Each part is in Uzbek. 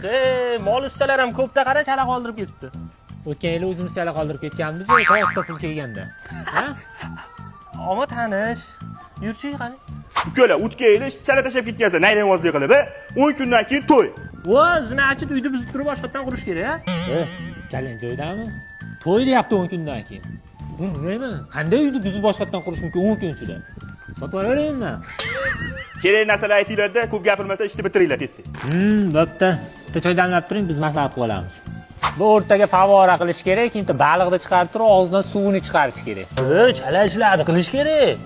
Eh, mol ustalar ham ko'pda, qara, chala qoldirib ketibdi. O'tgan yili o'zimiz chala qoldirib ketganmiz, katta pul kelganda. Ha? Omma tanish. Yurchi, qani. Ukalar, o'tgan yili chala tashlab ketgansizlar, nayrangvozlik qilib, a? 10 kundan keyin to'y. Vo, значит, uyni buzib turib boshqatdan qurish kerak, a? E, kalang joydami? To'y deyapti 10 kundan keyin. Urmayman. Qanday uyni buzib boshqatdan qurish mumkin 10 kun ichida? Sotib olaverinmi? Kerak narsalar aytinglarda, ko'p gapirmasdan ishni bitiringlar tez-tez. Bo'pti. Bitta choy damlab turing, biz maslahat qilib olamiz. Bu o'rtaga favvora qilish kerak, keyin bitta baliqni chiqarib turib, og'zidan suvini chiqarish kerak. E, chala ishlarni qilish kerak.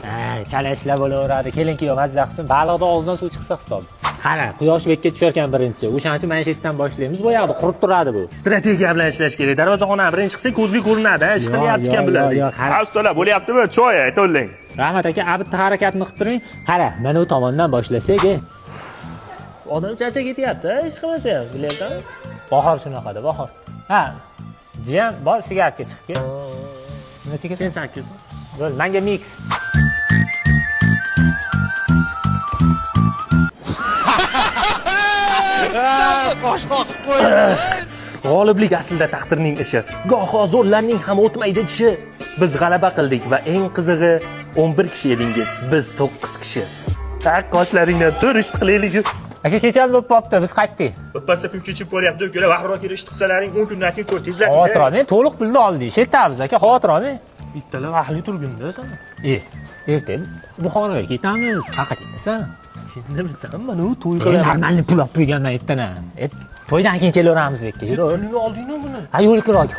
Ha, chala ishlar bo'laveradi. Kelin kuyov mazza qilsin, baliqni og'zidan suv chiqsa hisob. Qara, quyosh bu yerga tushar ekan birinchi. O'shaning uchun mana shu yerdan boshlaymiz. Bu yoqda qurib turadi bu. Strategiya bilan ishlash kerak. Darvozaxonani birinchi qilsak ko'zga ko'rinadi, ha, ish qilyapti ekan bular. Yo'q, qara. Ha, ustalar, bo'lyaptimi? Choy, aytolling. Rahmat aka, a bitta harakatni qilib turing. Qara, mana bu tomondan boshlasak, e. Odam charchab ketyapti, ha, ish qilmasa ham, bilyapsanmi? Bahor shunaqada, bahor. Ha, jiyan, bor sigaretga chiqib kel. Nima chekasan? Sen 8. Bo'l, menga mix. G'oliblik aslida taqdirning ishi. Goho zo'rlarning ham o'tmaydi tishi. Biz g'alaba qildik va eng qizig'i 11 kishi edingiz, biz 9 kishi. Taq qoshlaringdan tur, ish qilaylik. Aka, kecha bo'lib qolibdi, biz qaytdik. Birpasda kun kechib boryapti, ukalar, vaqtroq kelib ish qilsalaring 10 kundan keyin to'y tezlatinglar. Xavotir olmang, to'liq pulni oldik. Shetamiz aka, xavotir olmang. Bittalar vaqtli turgunda san. E, erta Buxoroga ketamiz. Qayerga ketasan? Chindan mana u to'y E, qilamiz. Normalniy pul olib qo'yganman ertadan. E, to'ydan keyin kelaveramiz bu yerga. Yur. Pulini oldingmi buni? Ha, yo'l kiroga.